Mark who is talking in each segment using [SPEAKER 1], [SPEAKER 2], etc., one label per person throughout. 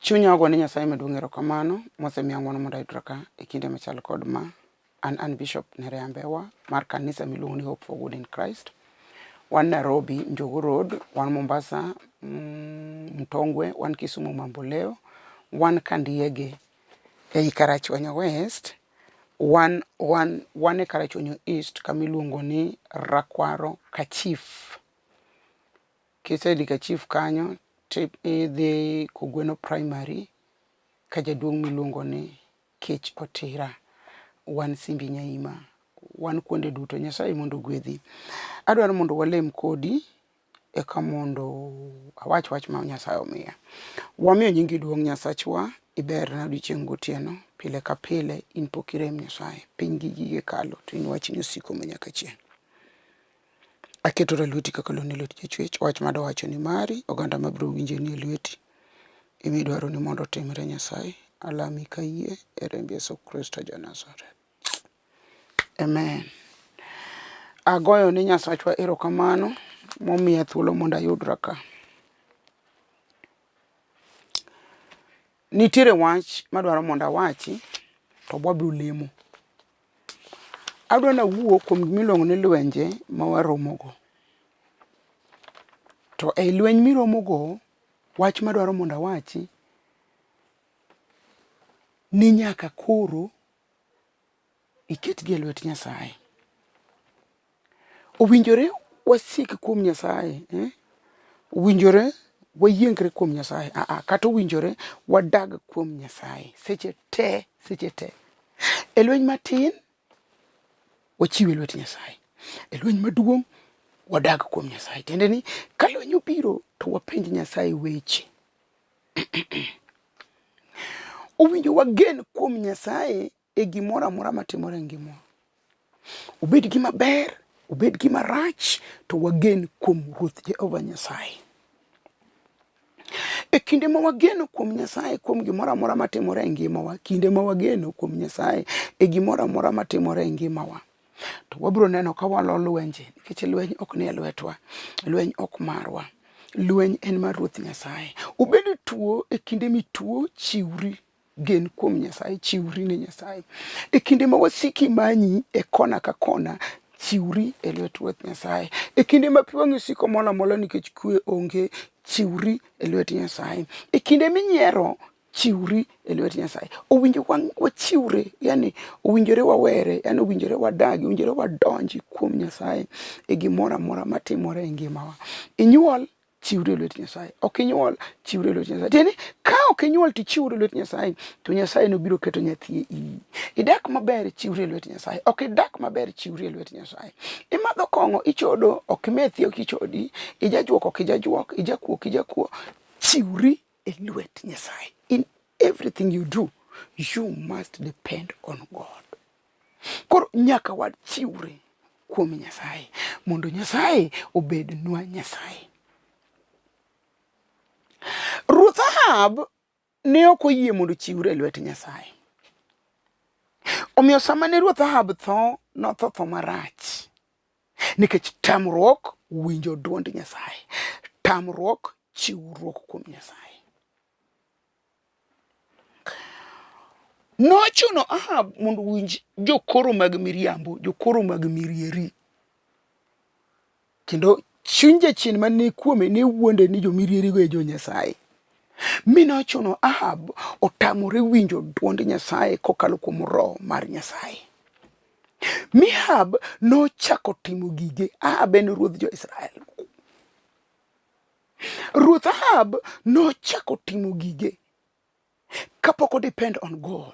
[SPEAKER 1] Chunya ogo ne Nyasaye maduong' erokamano mosemiya ng'wono mondo ayudra ka e kinde machal kod ma. An an Bishop Nerea Mbewa mar kanisa miluongo ni Hope for Good in Christ. Wan Nairobi, Njogu Road, wan Mombasa, Mtongwe, wan Kisumu Mamboleo, wan Kandiege ei Karachuonyo West, wan, wan, wan e Karachuonyo East kama iluongo ni Rakwaro Kachif. Kisedhi ka chief kanyo to idhi Kogweno Primary ka jaduong' miluongo ni Kech Otira. Wan Simbi Nyaima. Wan kuonde duto. Nyasaye mondo ogwedhi. Adwaro mondo walem kodi eka mondo awach wach ma Nyasaye omiya. Wamiyo nyingi duong' Nyasachwa, iberna odiechieng' gotieno, pile ka pile in pok irem Nyasaye. Piny gi gige kalo to in wachni osiko manyaka chieng'. Aketora lweti kaka loni e lwet jachwech. Wach ma dawacho ni mari, oganda mabiro winje ni e lweti. Gima idwaro ni mondo otimre Nyasaye. Alami kayie e remb Yesu Kristo ja Nazareth. Amen. Agoyo ni Nyasachwa erokamano momiya thuolo mondo ayudra ka. Nitiere wach madwaro mondo awachi to wabiro lemo. Adwa ni awuo kuom gima iluongo ni lwenje ma waromogo. To ei lweny miromogo, wach madwaro mondo awachi ni nyaka koro iketgi e lwet Nyasaye. Owinjore wasik kuom Nyasaye eh? Owinjore wayiengre kuom Nyasaye aa, kata owinjore wadag kuom Nyasaye seche te, seche te. E lweny matin wachiwe lwet Nyasaye, e lweny maduong' wadag kuom Nyasaye. Tiende ni ka lweny obiro to wapenj Nyasaye weche. Owinjo wagen kuom Nyasaye e gimoro amora matimore e ngimawa. Obed gima ber, obed gima rach, to wagen kuom Ruoth Jehova Nyasaye. E kinde ma wageno kuom Nyasaye kuom gimoro amora matimore e ngimawa, kinde ma wageno kuom Nyasaye e gimoro amora matimore e ngimawa, to wabiro neno ka walo lwenje nikech lweny ok nie lwetwa, lweny ok marwa. Lweny en mar Ruoth Nyasaye. Obed tuo e kinde mituo, chiwri Gen kuom Nyasaye, chiwri ne Nyasaye. E kinde ma wasiki manyi e kona ka kona, chiwri e lwet Ruoth Nyasaye. E kinde ma pi wang'i osiko mol amola nikech kwe onge, chiwri e lwet Nyasaye. E kinde minyiero, chiwri e lwet Nyasaye. Owinjo wachiwre, yani owinjore wawere, yani owinjore wadagi, owinjore wadonji kuom Nyasaye e gimoro amora matimore e ngimawa. Inyuol chiwri e lwet Nyasaye. Ok inyuol, chiwri e lwet Nyasaye. Tiende ni ka ok inyuol to ichiwri e lwet Nyasaye, to Nyasaye nobiro keto nyathi e iyi. Idak maber, chiwri e lwet Nyasaye. Ok idak maber, chiwri e lwet Nyasaye. Imadho kong'o, ichodo, ok imethi, ok ichodi, ijajuok, ok ijajuok, ijakuo, ok ijakuo. Chiwri e lwet Nyasaye. In everything you do, you must depend on God. Koro nyaka wachiwre kuom Nyasaye mondo Nyasaye obednwa Nyasaye. Ruoth Ahab ne ok oyie mondo ochiwre e lwet Nyasaye. Omiyo sama ne Ruoth Ahab tho, notho tho marach nikech tamruok winjo dwond Nyasaye, tamruok chiwruok kuom Nyasaye. Nochuno Ahab mondo owinj jokoro mag miriambo, jokoro mag mirieri. Kendo chuny jachien mane kuome ne wuonde ni jomirierigo e jo Nyasaye. Mi nochuno Ahab otamore winjo dwond Nyasaye kokalo kuom roho mar Nyasaye. Mi Ahab nochako timo gige. Ahab en ruodh jo-Israel. Ruoth Ahab nochako timo gige kapok o depend on God.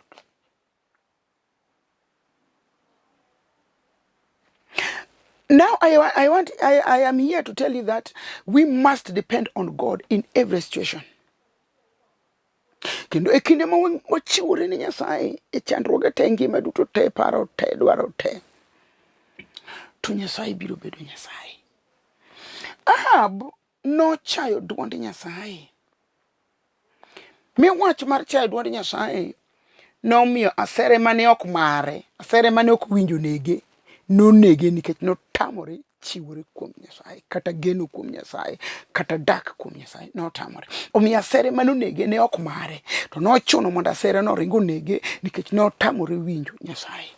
[SPEAKER 1] Now I, want, I am here to tell you that we must depend on God in every situation. Kendo e kinde ma wachiwore ne Nyasaye e chandruoge te, ngima duto te, paro te, dwaro te, to Nyasaye biro bedo Nyasaye. Ahab nochayo dwond Nyasaye. Mi wach mar chayo dwond Nyasaye nomiyo asere mane ok mare, asere mane ok winjo nege, nonege nikech notamore Chiwore kuom Nyasaye, kata geno kuom Nyasaye, kata dak kuom Nyasaye, notamore. Omiyo asere mane onege ne ok mare, to nochuno mondo asere no ring onege nikech notamore winjo Nyasaye.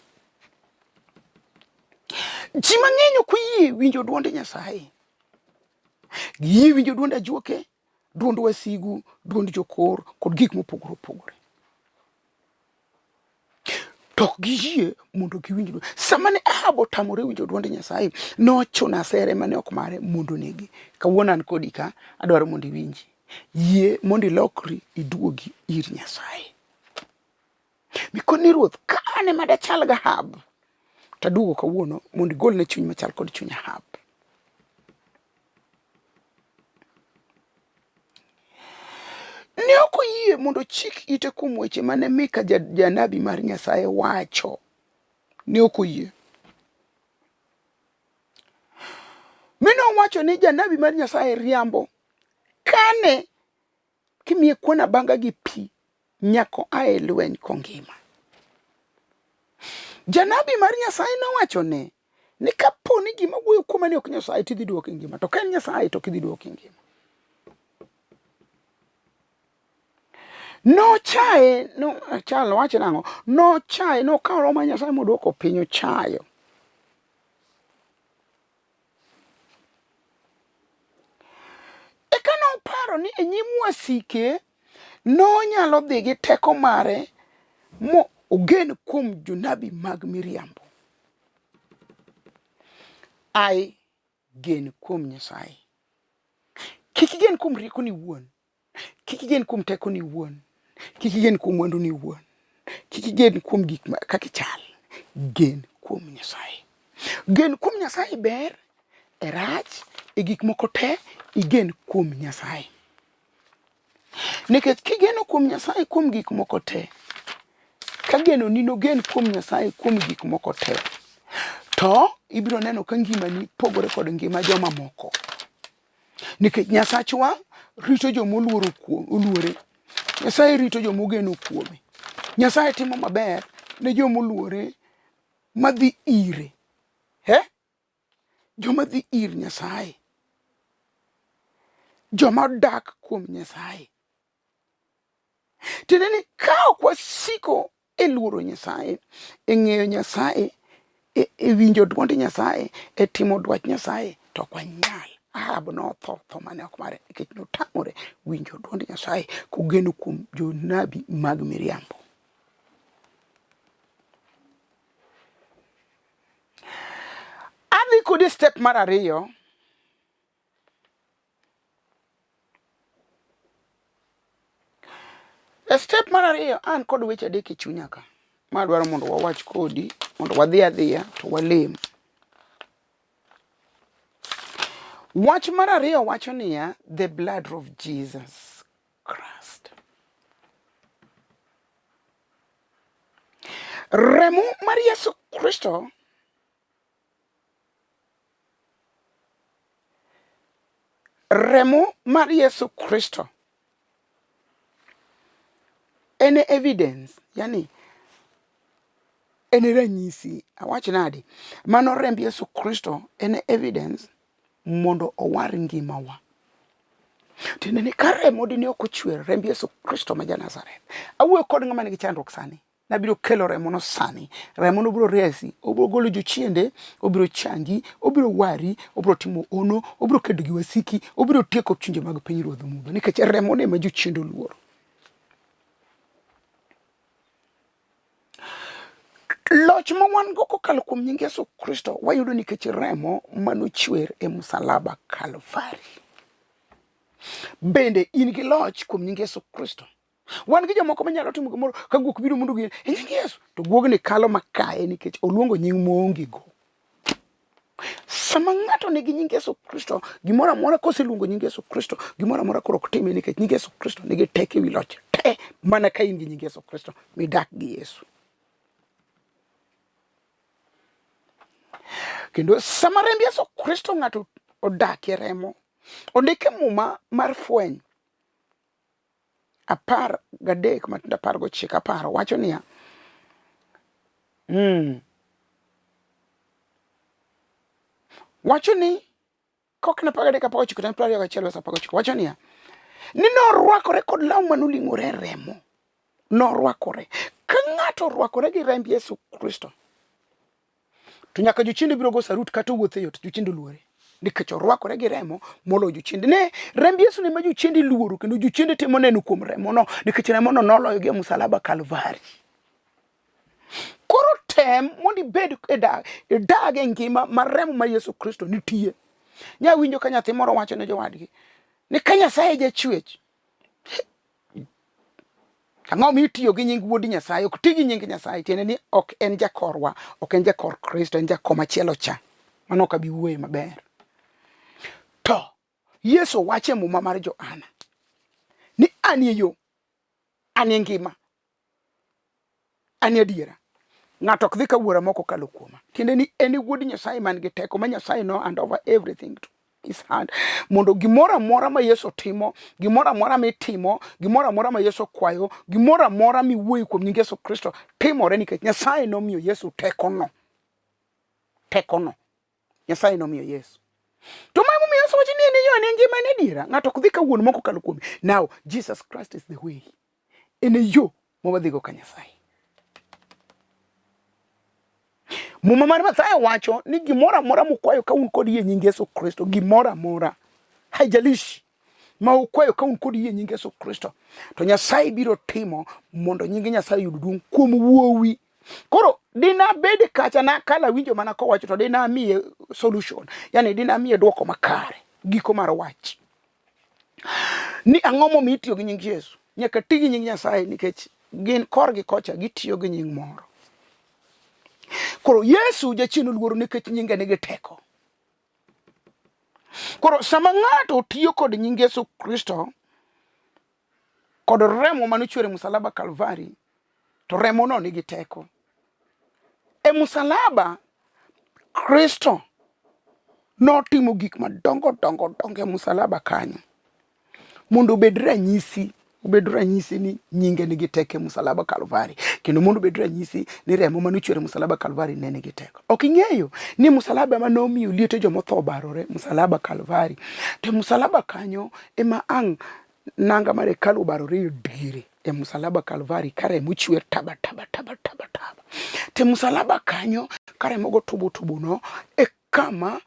[SPEAKER 1] Ji mang'eny ok oyie winjo dwond Nyasaye. Giyie winjo dwond ajuoke, dwond wasigu, dwond jokor kod gik mopogore opogore. To ok giyie mondo giwinj dwond. Sama ne Ahab otamore winjo dwond Nyasaye, nochuno asere mane ok mare mondo onege. Kawuono an kodi ka, adwaro mondo iwinji. Yie mondo ilokri iduogi ir Nyasaye. Mikoni ruoth, ka an ema dachal gi Ahab, to aduogo kawuono mondo igolna chuny machal kod chuny Ahab. Ne ok oyie mondo ochik ite kuom weche mane Mika janabi mar Nyasaye wacho. Ne ok oyie. Mi nowacho ni janabi mar Nyasaye riambo. Kane kimiye kuon abanga gi pi nyaka oa e lweny kongima. Janabi mar Nyasaye nowachone ni kapo ni gima wuoyo kuoma ni ok Nyasaye to idhi duoke ngima, to ka en Nyasaye to ok idhi duoke ngima. Nochaye, no, chal wacho nang'o? Nochaye, nokawo roho mar Nyasaye moduoko piny ochayo. Eka noparo ni e nyim wasike nonyalo dhi gi teko mare mo ogen kuom jonabi mag miriambo. Ai, gen kuom Nyasaye. Kik igen kuom riekoni iwuon. Kik igen kuom tekoni iwuon. Kik igen kuom mwanduni iwuon. Kik igen kuom gik ma kaka ichal. Gen kuom Nyasaye. Gen kuom Nyasaye ber, e rach, e gik moko te, igen kuom Nyasaye. Nikech kigeno kuom Nyasaye kuom gik moko te, ka genoni nogen kuom Nyasaye kuom gik moko te, to ibiro neno ka ngimani pogore kod ngima joma moko. Nikech Nyasachwa rito joma oluoro kuom oluore. Nyasaye rito joma ogeno kuome. Nyasaye timo maber ne joma oluore madhi ire. He? Joma dhi ir Nyasaye. Joma odak kuom Nyasaye. Tiende ni ka ok wasiko e luoro Nyasaye, e ng'eyo Nyasaye, e, e winjo dwond Nyasaye, e timo dwach Nyasaye, to ok wanyal. Ahab notho tho mane ok mare nikech notamore winjo dwond Nyasaye kogeno kuom jonabi mag miriambo. Adhi kodi step mar ariyo. E step mar ariyo an kod weche adek e chunya ka ma adwaro mondo wawach kodi mondo wadhi adhiya to walem. Wach mar ariyo wacho niya, the blood of Jesus Christ. Remo mar Yesu Kristo Remo mar Yesu Kristo en e evidence, yani en e ranyisi. Awach nadi? Mano remb Yesu Kristo en e evidence mondo owar ngimawa. Tiende ni ka remo dine ok ochwer, remb Yesu Kristo ma ja Nazareth. Awuoyo kod ng'ama nigi chandruok sani. Nabiro kelo remono sani. Remono biro resi, obiro golo jochiende, obiro changi, obiro wari, obiro timo ono, obiro kedo gi wasiki, obiro tieko chunje mag piny ruodh mudho. Nikech remono ema jochiende oluoro. Loch ma wan go kokalo kuom nying Yesu Kristo wayudo nikech remo manochwer e musalaba Kalvari. Bende in gi loch kuom nying Yesu Kristo. Wan gi jomoko manyalo timo gimoro ka guok biro mondo gi e nying Yesu to guogni kalo makaye nikech oluongo nying moonge go. Sama ng'ato nigi nying Yesu Kristo, gimoro amora koseluongo nying Yesu Kristo, gimoro amora koro ok time nikech nying Yesu Kristo nigi teko ewi loch te mana ka in gi nying Yesu Kristo midak gi Yesu. Kendo sama remb Yesu Kristo ng'ato odakie remo, ondik e muma mar fweny 13 matindo 19 aparo wacho niya mm. Wacho ni kok na 13 19 21 verse 19 wacho niya ni norwakore kod law manoling'ore e remo. Norwakore. Ka ng'ato orwakore gi remb Yesu Kristo, to nyaka jochiende biro go sarut kata owuotho e yo to jochiende oluore nikech orwakore gi remo moloyo jochiende. Ne remb Yesu ne ma jochiende luoro kendo jochiende timo neno kuom remono nikech remono noloyogi e musalaba Kalvari. Koro tem mondo ibed e dag, idag e ngima mar remo ma Yesu Kristo nitie. Nya winjo ka nyathi moro wacho ne jowadgi ni ka Nyasaye jachwech, ang'o mitiyo gi nying wuod Nyasaye? Ok ti gi nying Nyasaye, tiende ni ok en jakorwa, ok en jakor Kristo, en jakomachielo cha. Mano ok abi wuoye maber. To Yesu wacho e Muma mar Johana ni an e yo, an e ngima, An e adiera. Ng'ato ok dhi ka wuora mok okalo kuoma. Tiende ni en e wuod Nyasaye man gi teko ma Nyasaye no hand over everything to his hand. Mondo gimoro amora ma Yesu timo, gimoro amora mitimo, gimoro amora ma Yesu kwayo, gimoro amora miwuoyo kuom nying Yesu Kristo timore nikech Nyasaye nomiyo Yesu tekono. Tekono. Nyasaye nomiyo Yesu. To ma emomiyo Yesu wacho ni en e yo, en e ngima, en e adiera. Ng'ato ok dhi ka wuon mok okalo kuome. Now, Jesus Christ is the way. En e yo ma wadhigo ka Nyasaye. Muma mar Mathayo wacho ni gimoro amora mukwayo ka un kod yie nying Yesu Kristo, gimoro amora, haijalishi ma ukwayo ka un kod yie nying Yesu Kristo, to Nyasaye biro timo mondo nying Nyasaye oyud duong' kuom wuowi. Koro dina bed kacha na kala winjo mana kowacho to dina miye solution, yani dina miye dwoko makare, giko mar wach. Ni ang'o momiyo itiyo gi nying Yesu? Nyaka ti gi nying Nyasaye nikech gin korgi kocha gitiyo gi nying moro. Koro Yesu jachien oluoro nikech nyinge nigi teko. Koro sama ng'ato tiyo kod nying Yesu Kristo kod remo mane ochwer e musalaba Kalvari, to remono nigi teko. E musalaba Kristo notimo gik madongo dongo dongo e musalaba kanyo mondo obed ranyisi obed ranyisi ni nyinge nigi teko e musalaba Kalvari kendo mondo obed ranyisi ni remo mane ochwer e musalaba Kalvari ne nigi teko. Ok ing'eyo ni musalaba ema nomiyo liete jomotho obarore, musalaba Kalvari. To e musalaba kanyo ema ang' nanga mar hekalu obarore e diere e musalaba Kalvari ka remo chwer taba taba taba taba taba. To e musalaba kanyo ka remo go tubo tubo no e kama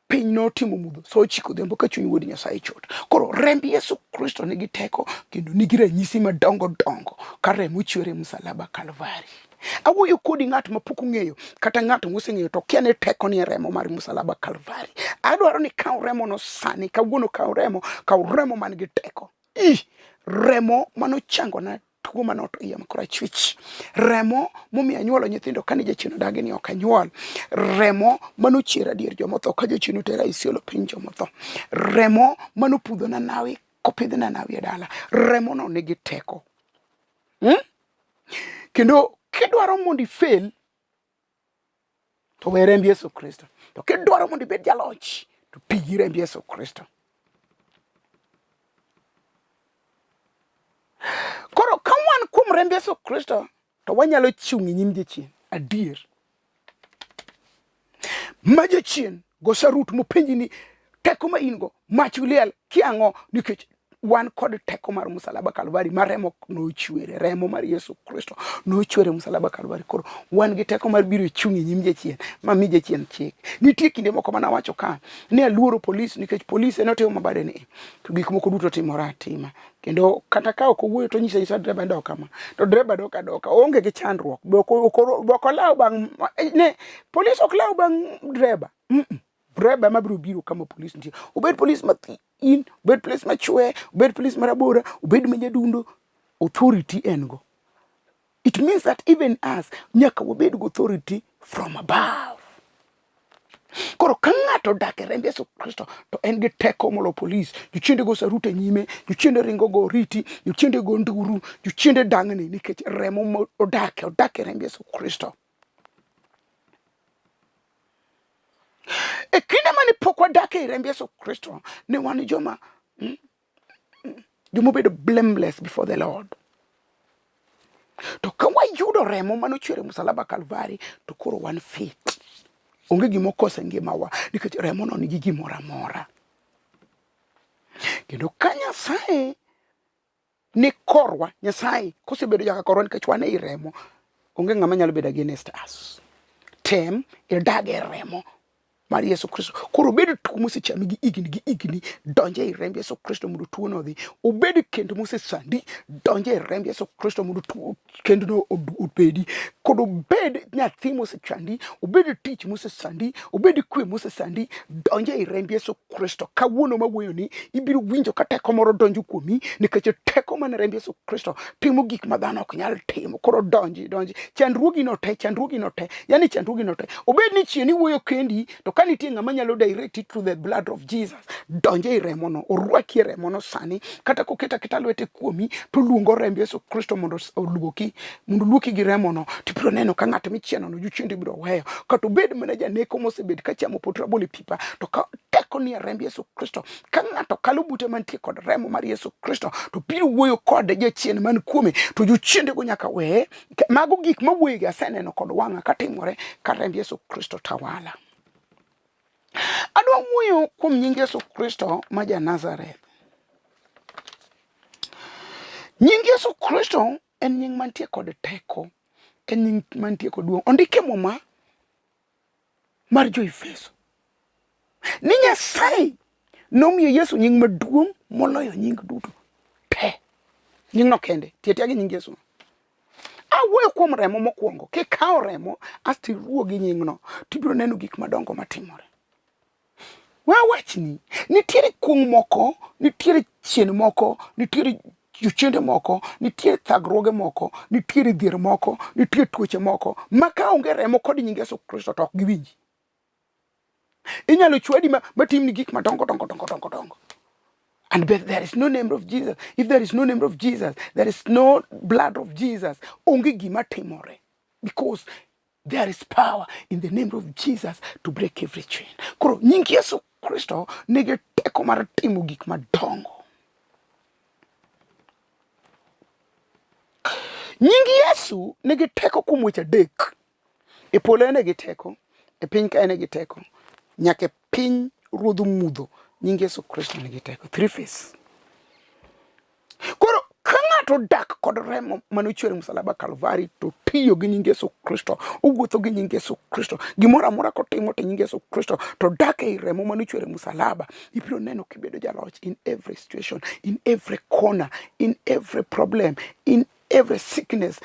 [SPEAKER 1] piny notimo mudho sa ochiko odhiambo ka chuny wuod Nyasaye chot. Koro remb Yesu Kristo nigi teko kendo nigi ranyisi madongo dongo ka remo chwer e musalaba Kalvari. Awuoyo kodi ng'at ma pok ong'eyo kata ng'at moseng'eyo to kia ni teko ni e remo mar musalaba Kalvari. Adwaro ni kaw remono sani, kawuono kaw remo, kaw remo man gi teko. I remo manochangona tuo manoto iya ma korachwich, remo momiyo anyuolo nyithindo kane jachien odagi ni ok anyuol, remo manochiera dier jomotho ka jachien otera Isiolo piny jomotho, remo manopudhona nawi kopidhna nawi e dala, remono nigi teko. Hmm? Kendo kidwaro mondo ifel to we remb Yesu Kristo. To kidwaro mondo ibed jaloch to ti gi remb Yesu Kristo. Koro ka wan kuom remb Yesu Kristo to wanyalo chung' e nyim jachien adier. Ma jachien go sarut mopenji ni teko ma in go mach liel kiang'o nikech wan kod teko mar musalaba Kalvari ma remo nochwere, remo mar Yesu Kristo nochwere musalaba Kalvari. Koro wan gi teko mar biro chung' e nyim jachien ma mi jachien chik. Nitie kinde moko mana wacho ka ne aluoro polis nikech polis en otimo mabade ni to gik moko duto timore atima kendo kata ka ok owuoyo to nyisa nyisa dereba dok kama to dereba dok adoka oonge gi chandruok be ok olaw bang' ne polis ok law bang' dereba mm -mm. Dereba ema biro biro kama polis nitie obed polis mathin obed polis machwe obed polis marabora obed ma nyadundo authority en go it means that even us nyaka wabed gi authority from above Koro ka ng'ato odak e remb Yesu Kristo to en gi teko molo polis. Jochiende go sarut e nyime, jochiende ringo go oriti, jochiende go nduru, jochiende dang'ni nikech remo ma odake, odak e remb Yesu Kristo. E kinde mane pok wadak e remb Yesu Kristo, ne wan joma joma obedo blameless before the Lord. To ka wayudo remo mane ochwer e musalaba Kalvari to koro wan fit. Onge gima okoso e ngimawa nikech remono nigi gimoro amora. Kendo ka Nyasaye ni korwa, Nyasaye kosebedo jaka korwa nikech wan ei remo, onge ng'ama nyalo bedo against us. Tem idag e remo mar Yesu Kristo. Koro obed tuo mosechami gi higni gi higni, donj ei remb Yesu Kristo mondo tuono odhi. Obed kend mosesandi, donj ei remb Yesu Kristo mondo tuo kendno obedi. Kod obed nyathi mosechandi, obed tich mosesandi, obed kwe mosesandi, donj ei remb Yesu Kristo. Kawuono mawuoyoni, ibiro winjo ka teko moro donjo kuomi, nikech teko man e remb Yesu Kristo timo gik ma dhano ok nyal timo. Koro donji, donji. Chandruogi no te, chandruogi no te, yani chandruogi no te. Obed ni chien iwuoyo kendi, to ka nitie ng'ama nyalo direct it to the blood of Jesus, donj ei remono, orwaki e remono sani. Kata koketa aketa lwete kuomi, to oluongo remb Yesu Kristo mondo oluoki, mondo oluoki gi remono. To ibiro neno ka ng'at michienono jochiende biro weyo. Kata obed mana janeko mosebet ka chamo pot rabolo e pipa, to ka teko nie remb Yesu Kristo, ka ng'ato kalo bute mantie kod remo mar Yesu Kristo, to biro wuoyo kod jachien man kuome, to jochiendego nyaka weye. Mago gik mawuoyogi aseneno kod wang'a katimore ka remb Yesu Kristo tawala. Adwa wuoyo kuom nying Yesu Kristo ma ja Nazareth. Nying Yesu Kristo en nying mantie kod teko, en nying mantie kod duong'. Ondike Muma mar Jo-Efeso ni Nyasaye nomiyo Yesu nying maduong' moloyo nying duto te. Nyingno kende, tie gi nying Yesu. Awuoyo kuom remo mokwongo. Kikawo remo asto iruwo gi nyingno, tibiro neno gik madongo matimore. We awachni, nitiere kuong' moko, nitiere chien moko, nitiere jochiende moko, nitiere thagruoge moko, nitiere dhier moko, nitie tuoche moko ma ka onge remo kod nying Yesu Kristo to ok giwinji. Inyalo chwadi ma, matimni gik madongo dongo dongo dongo dongo. And but there is no name of Jesus. If there is no name of Jesus, there is no blood of Jesus. Onge gima timore. Because there is power in the name of Jesus to break every chain. Koro nying Yesu Kristo nigi teko mar timo gik madongo. Nying Yesu nigi teko kuom weche adek. E polo en gi teko, e piny ka en gi teko, nyaka e piny ruodh mudho, nying Yesu Kristo nigi teko. Three face. Koro ka ng'ato odak kod remo mane ochwer e msalaba Kalvari to tiyo gi nying Yesu Kristo, owuotho gi nying Yesu Kristo, gimoro amora kotimo to nying Yesu Kristo, to dak ei remo mane ochwer e msalaba, ibiro neno kibedo jaloch in every situation, in every corner, in every problem, in every sickness,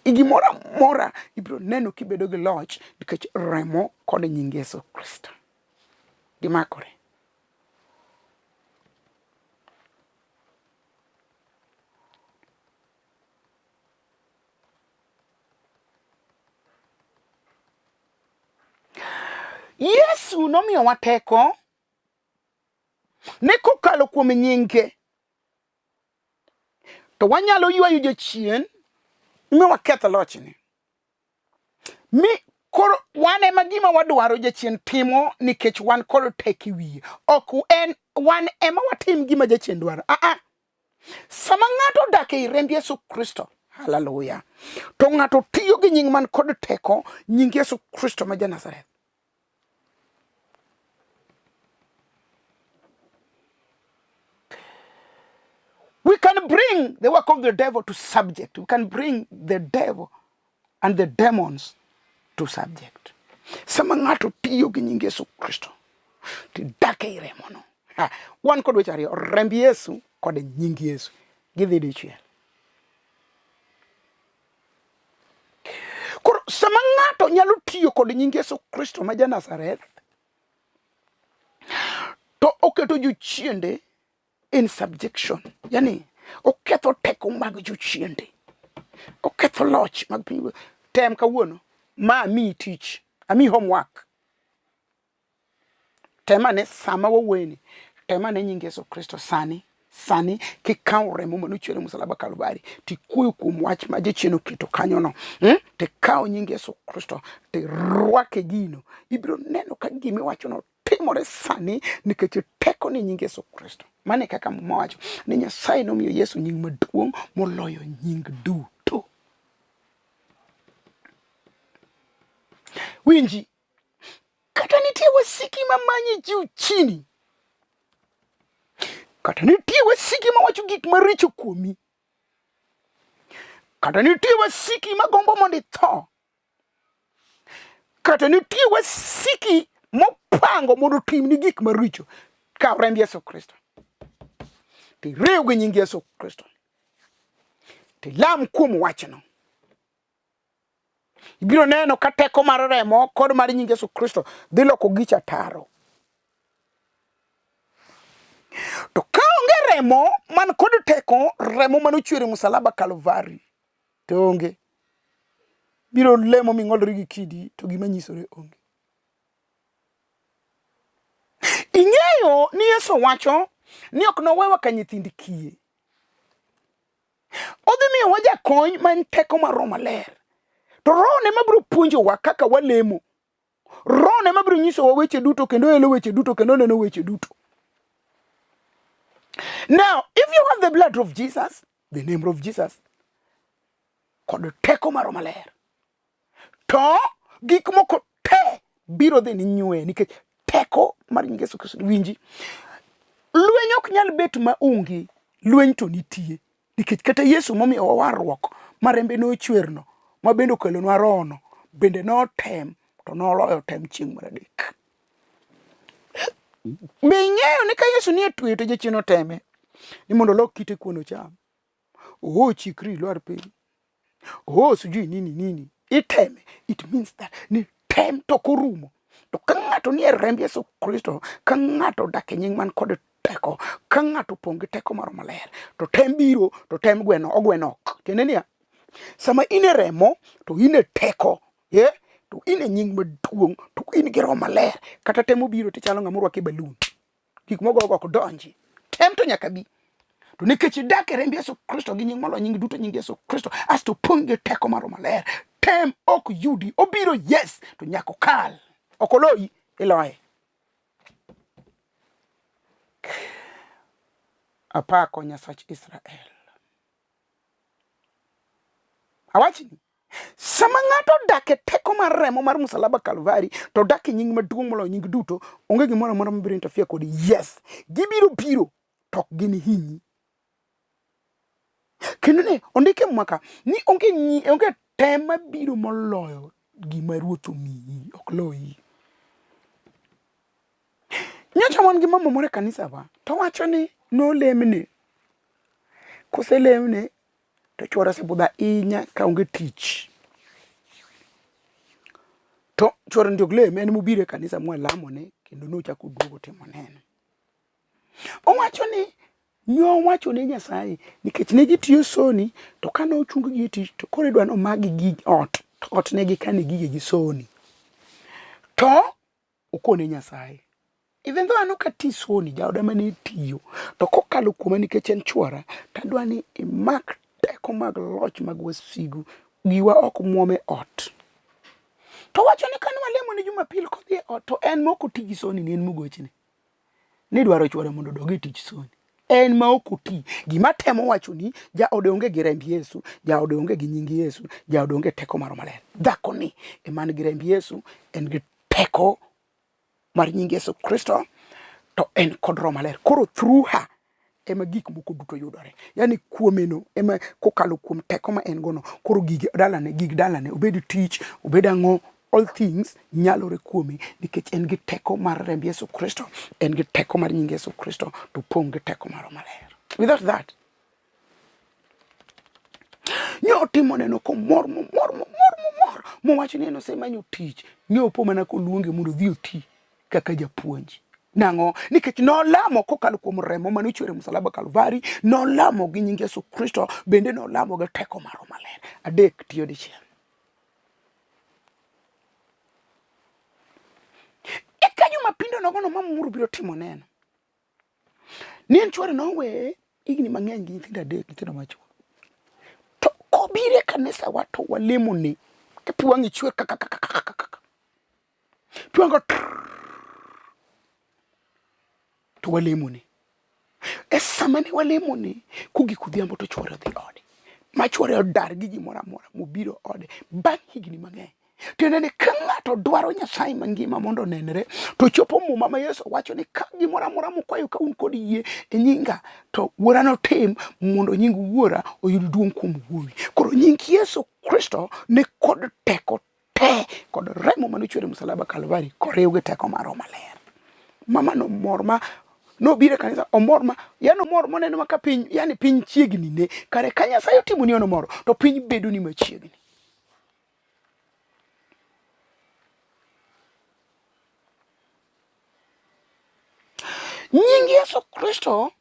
[SPEAKER 1] gimoro amora ibiro neno kibedo gi loch nikech remo kod nying Yesu Kristo gimakore. Yesu nomiyowa teko ni kokalo kuom nyinge to wanyalo ywayo jachien mi waketh lochne. Mi koro wan ema gima wadwaro jachien timo nikech wan kod teko e wiye. Ok en wan ema watim gima jachien dwaro. Ah ah. Sama ng'ato odak ei remb Yesu Kristo, haleluya, to ng'ato tiyo gi nying man kod teko, nying Yesu Kristo ma ja Nazareth. We can bring the work of the devil to subject. We can bring the devil and the demons to subject. Sama ng'ato tiyo gi nying Yesu Kristo, to dak ei remono. Ha, wan kod weche ariyo, remb Yesu kod nying Yesu. Gidhi dichiel. Koro sama ng'ato nyalo tiyo kod nying Yesu Kristo ma ja Nazareth, to oketo jochiende in subjection, yani oketho teko mag jochiende, oketho loch mag piny. Tem kawuono ma amiyi tich, amiyi homework. Tem ane sama wawuoyeni, tem ane nying Yesu Kristo sani sani kikawo remo mane ochwer e msalaba Kalvari tikuoyo kuom wach ma jachien oketo kanyono hmm? Tikawo nying Yesu Kristo tirwake gino, ibiro neno ka gima iwachono timore sani nikech teko ni nying Yesu Kristo. Mano e kaka Muma wacho ni Nyasaye nomiyo Yesu nying maduong' moloyo nying duto. Winji, Kata nitie wasiki mamanyi juu chini. Kata nitie wasiki mawacho gik maricho kuomi. Kata nitie wasiki magombo mondo itho. Kata nitie wasiki mopango mondo otimni gik maricho. Kaw remb Yesu Kristo. Tiriw gi nying Yesu Kristo. Tilam kuom wachno. Ibiro neno ka teko mar remo kod mar nying Yesu Kristo dhi loko gich ataro. To ka onge remo man kod teko, remo mane ochwer e musalaba Kalvari, to onge. Biro lemo ming'olri gi kidi to gima nyisore onge. Ing'eyo ni Yesu wacho ni ok nowewa ka nyithind kiye. Odhi miyowa jakony ma en teko mar Roho Maler. To Roho ne mabiro puonjowa kaka walemo. Roho ne mabiro nyisowa weche duto kendo elo weche duto kendo neno weche duto. Now, if you have the blood of Jesus, the name of Jesus, kod teko mar Roho Maler, to gik moko te biro dhi ni nywe nikech teko mar nying Yesu Kristo. Winji, lweny ok nyal bet ma onge, lweny to nitie nikech kata Yesu momiyowa warruok ma rembe nochwerno ma bende okelonwa rohono bende notem to noloyo tem chieng' mar adek. Be ing'eyo ni ka Yesu nie tweyo to jachien oteme ni mondo olok kite kuon ocham? Oh, chikri ilwar piny. Oh, sijui nini nini. Iteme. It means that ni tem to korumo. To ka ng'ato nie remb Yesu Kristo, ka ng'ato odak e nying man kod teko, ka ng'ato opong' gi teko mar Maler, to tem biro, to tem gweno, ogweno ok. Tiende niya, sama in e remo, to in e teko, yeah? To in e nying maduong', to in gi Roho Maler. Kata tem obiro tichalo ng'ama orwaki e balun. Gik mogogo ok donji. Tem to nyaka bi. To nikech idak e remb Yesu Kristo gi nying moloyo nying duto nying Yesu Kristo, asto pong' gi teko mar Roho Maler. Tem ok yudi, obiro yes, to nyaka okal. Ok oloyi, iloye. Apako Nyasach Israel. Awachni, sama ng'ato odak e teko mar remo mar musalaba Kalvari, to odak e nying maduong' moloyo nying duto, onge gimoro amora mabiro interfere kodi. Yes, gibiro biro, to ok ginihinyi. Kendo ne ondik e Muma ka ni onge nyi, onge tem mabiro moloyo gima Ruoth omiyi, ok loyi. Nyocha wan gi mama moro e kanisa wa, to wacho ni nolemne. Koselemne to chuore osebudho ahinya ka onge tich. To chuore ni ok lem, en mobiro e kanisa mwalamone kendo nochako oduogo timo neno. Owacho ni nowacho ne Nyasaye nikech ne gitiyo soni to kane ochung gi e tich to koro idwa ni omagi gig ot to ot ne gikane gigegi soni. To okone Nyasaye. Even though an ok ati soni, jaoda mane tiyo, to kokalo kuoma nikech en chuora, to adwa ni imak teko mag loch mag wasigu, giwa ok muom e ot. To wacho ni kane walemo ni Jumapil kodhi e ot, to en ma ok oti gi soni ni en mogochne. Ni dwaro chuore mondo odog e tich soni. En ma ok oti. Gima temo wacho ni jaode onge gi remb Yesu, jaode onge gi nying Yesu, jaode onge teko mar Maler. Dhako ni ema nigi remb Yesu, en gi teko mar nying Yesu Kristo to en kod Roho Maler. Koro through her ema gik moko duto yudore. Yaani kuomeno ema kokalo kuom teko ma en gono, koro gige dalane, gig dalane, obed tich, obed ang'o, all things nyalore kuome nikech en gi teko mar remb Yesu Kristo, en gi teko mar nying Yesu Kristo, to pong' gi teko mar Roho Maler. Without that, nyo otimo neno komor momor momor momor mowacho ni en osemanyo tich nyo opo mana koluonge mondo odhi oti kaka japuonj. Nang'o? Nikech nolamo kokalo kuom remo mane ochwer e msalaba Kalvari, nolamo gi nying Yesu Kristo, bende nolamo gi teko mar Roho Maler. Adek tiyo dichiel. Eka Jumapindo nogono ma Muru biro timo neno. Ni en chwore noweye higni mang'eny gi nyithindo adek, nyithindo machwo. To kobiro e kanisa wa to walemone, ka pi wang'e chwer ka ka ka ka ka ka. Pi wang'e to walemone. E sama ne walemone, kogik odhiambo to chwore odhi ode. Ma chwore odar gi gimoro amora mobiro ode bang' higni mang'eny. Tiende ni ka ng'ato dwaro Nyasaye mangima mondo onenre, to chopo muma ma Yesu wacho ni ka gimoro amora mukwayo ka un kod yie e nyinga, to Wuora notim mondo nying Wuora oyud duong' kuom Wuowi. Koro nying Yesu Kristo ni kod teko te kod remo mane ochwer e msalaba Kalvari koriw gi teko mar Roho Maler. Mama nomor ma nobiro e kanisa omor ma yani omor moneno ma ka piny yani piny chiegni ne kare ka Nyasaye otimoni ono moro to piny bedo ni machiegni. Nying Yesu Kristo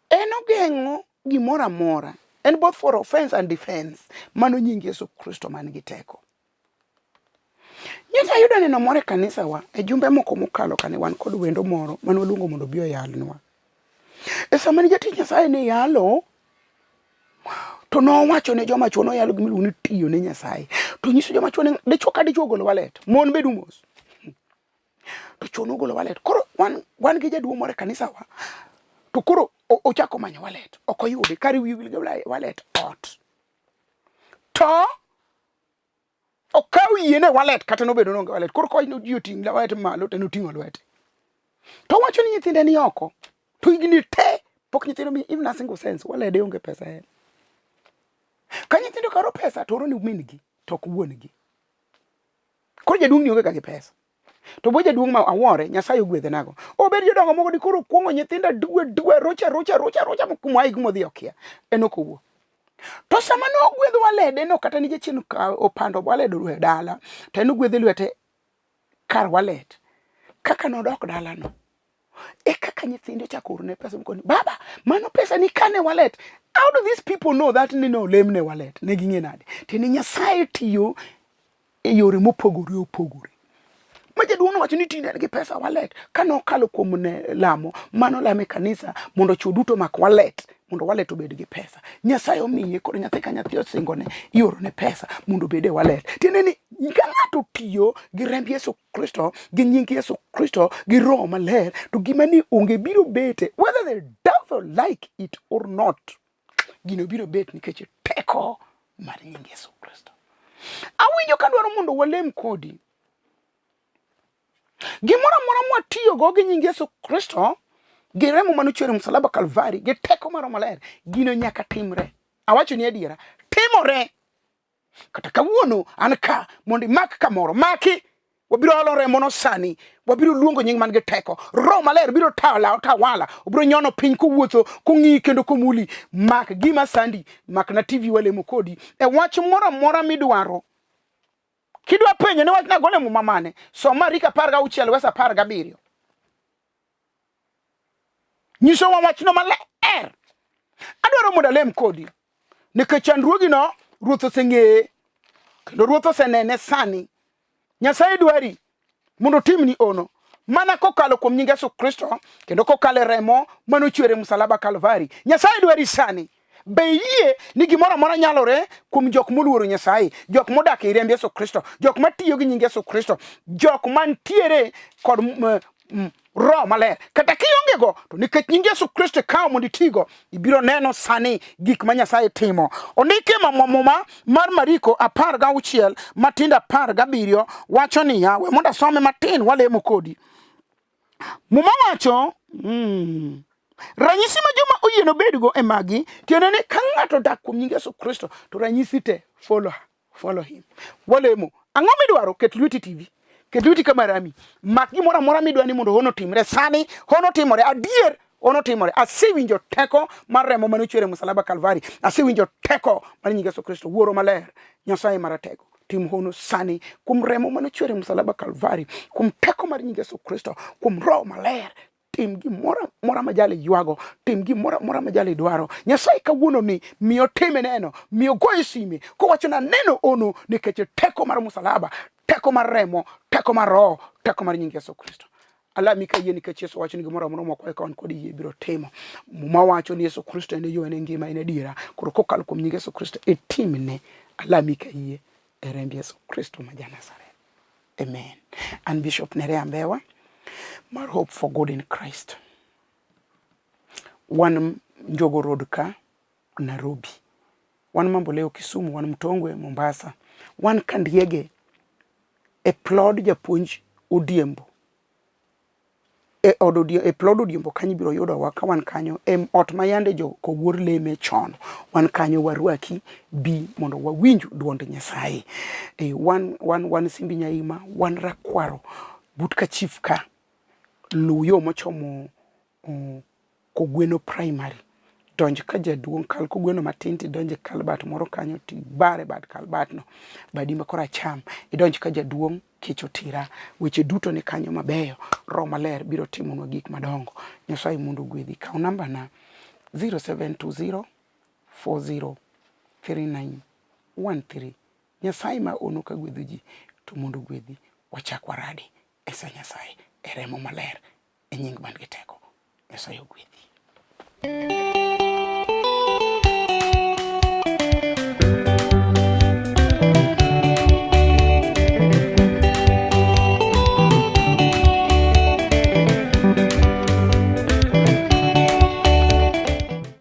[SPEAKER 1] en ogeng'o gimoro amora. En both for offense and defense. Mano nying Yesu Kristo man gi teko. Nyocha ayudo neno moro e kanisawa e jumbe moko mokalo kane wan kod wendo moro mane waluongo mondo obi oyalnwa. E sama ne jatich Nyasaye ne yalo, to nowacho ne joma chwo noyalo gima iluongo ni tiyo ne Nyasaye. To nyiso joma chwo ni dichwo ka dichwo ogolo walet, mon bedu mos. To chwo nogolo walet. Koro wan, wan gi jaduong' moro e kanisawa, to koro ochako manyo walet, ok oyudi, kare wiye wil gi walet ot. To okaw yie ne wallet kata nobedo nonge wallet koro kowach ni ji oting' wallet malo to en oting'o lwete to owacho ni nyithinde ni oko to higni te pok nyithindo mi even a single sense walede onge pesa en ka nyithindo karo pesa to oro ni min-gi to ok wuon-gi koro jaduong' ni onge ga gi pesa To bo jaduong' ma awuore, Nyasaye ogwedhe nago. Obed jodongo moko di koro kuong'o nyithinda dwe dwe rocha rocha rocha rocha kuma ai kuma odhi okia. En ok owuo. To sama nogwedho walede no kata ni jachien opando walede e dala, to en ogwedhe lwete kar walet. Kaka nodok dalano, e kaka nyithinde ochako orone pesa mokoni, baba, mano pesa ni kane walet. How do these people know that ni nolemne walet? Ne ging'e nade? Tiende Nyasaye tiyo e yore mopogore opogore. Ma jaduong' nowacho ni tinde en gi pesa walet. Ka nokalo kuom ne lamo, mano lamo e kanisa mondo chwo duto mak walet, mondo walet obed gi pesa. Nyasaye omiye koro nyathi ka nyathi osingone iorone pesa mondo obed e walet. Tiende ni ka ng'ato tiyo gi remb Yesu Kristo, gi nying Yesu Kristo, gi Roho Maler, to gima ni onge biro bete whether the devil like it or not. Gino biro bet nikech teko mar nying Yesu Kristo. Awinjo ka dwaro mondo walem kodi. Gimoro amora mwatiyogo gi nying Yesu Kristo, gi remo mane ochwer e msalaba Kalvari, gi teko mar Roho Maler, gino nyaka timre. Awacho ni adiera, timore. Kata kawuono an ka mondo imak kamoro, maki. Wabiro olo remono sani, wabiro luongo nying man gi teko. Roho Maler biro tawala, tawala, obiro nyono piny kowuotho, kong'iyi kendo komuli. Mak gima sandi, mak na TV walemo kodi. E wach moro amora midwaro. Kidwa penjo ni wach nagole muma mane, som Mariko 16 wes 17. Nyisowa wachno maler. Adwaro mondo alem kodi nikech chandruogino Ruoth oseng'eye kendo Ruoth osenene sani. Nyasaye dwari mondo otimni ono mana kokalo kuom nying Yesu Kristo kendo kokalo e remo mane ochwer e msalaba Kalvari. Nyasaye dwari sani. Be iyie ni gimoro amora nyalore kuom jok moluoro Nyasaye, jok modak e remb Yesu Kristo, jok matiyo gi nying Yesu Kristo, jok mantiere kod Roho Maler. Kata kionge go, to nikech nying Yesu Kristo ikawo mondo itigo, ibiro neno sani gik ma Nyasaye timo. Ondiki e Muma mar Mariko 16 matindo 17 wacho niya, we mondo asome matin walemo kodi. Muma wacho ranyisi ma joma oyie nobedgo e magi, tiende ni ka ng'ato odak kuom nying Yesu Kristo, to ranyisi te follow, follow him. Walemo. Ang'o midwaro? Ket lweti TV. Ket lweti kama rami. Mak gimoro amora midwa ni mondo hono otimre. Sani hono timore. Adier hono timore. Asewinjo teko mar remo mane ochwer e msalaba Kalvari. Asewinjo teko mar nying Yesu Kristo. Wuoro maler, Nyasaye maratego. Tim hono sani kuom remo mane ochwer e msalaba Kalvari, kuom teko mar nying Yesu Kristo, kuom Roho Maler. Tim gimoro amora ma jali ywago, tim gimoro amora ma jali dwaro. Nyasaye kawuono ni miyo time neno, miyo goye sime kowacho na neno ono nikech teko mar msalaba, teko mar remo, teko mar Roho, teko mar nying Yesu Kristo. Alami ka yie nikech Yesu wacho ni gimoro amora mwakwayo ka wan kod yie biro timo. Muma wacho ni Yesu Kristo en e yo, en e ngima, en e adiera. Koro kokalo kuom nying Yesu Kristo itimne. Alami ka yie e remb Yesu Kristo ma ja Nazareth. Amen. An Bishop Nerea Mbewa mar Hope for Good in Christ. Wan Njogo Road ka Nairobi. Wan Mamboleo Kisumu, wan Mtongwe Mombasa, wan Kandiege e plod japuonj Odiembo e od Odie, e plod Odiembo kanyo ibiro yudowa ka wan kanyo e ot ma yande jo Kowuor leme chon. Wan kanyo warwaki bi mondo wawinj duond Nyasaye. E, wan, wan, wan Simbi Nyaima, wan Rakwaro but ka chief ka luw yo mochomo uh, Kogweno Primary. Donj ka jaduong' kal Kogweno matin tidonj e kalbat moro kanyo tibar e bad kalbatno badi ma koracham idonj ka jaduong' kech otira. Weche duto ni kanyo mabeyo. Roho Maler biro timonwa gik madongo. Nyasaye mondo ogwedhi. Kaw namba na 0720 40 39 13. Nyasaye ma ono ka gwedho ji to mondo ogwedhi. Wachak waradi e sa Nyasaye e remo maler e nying man gi teko. Nyasaye ogwedhi.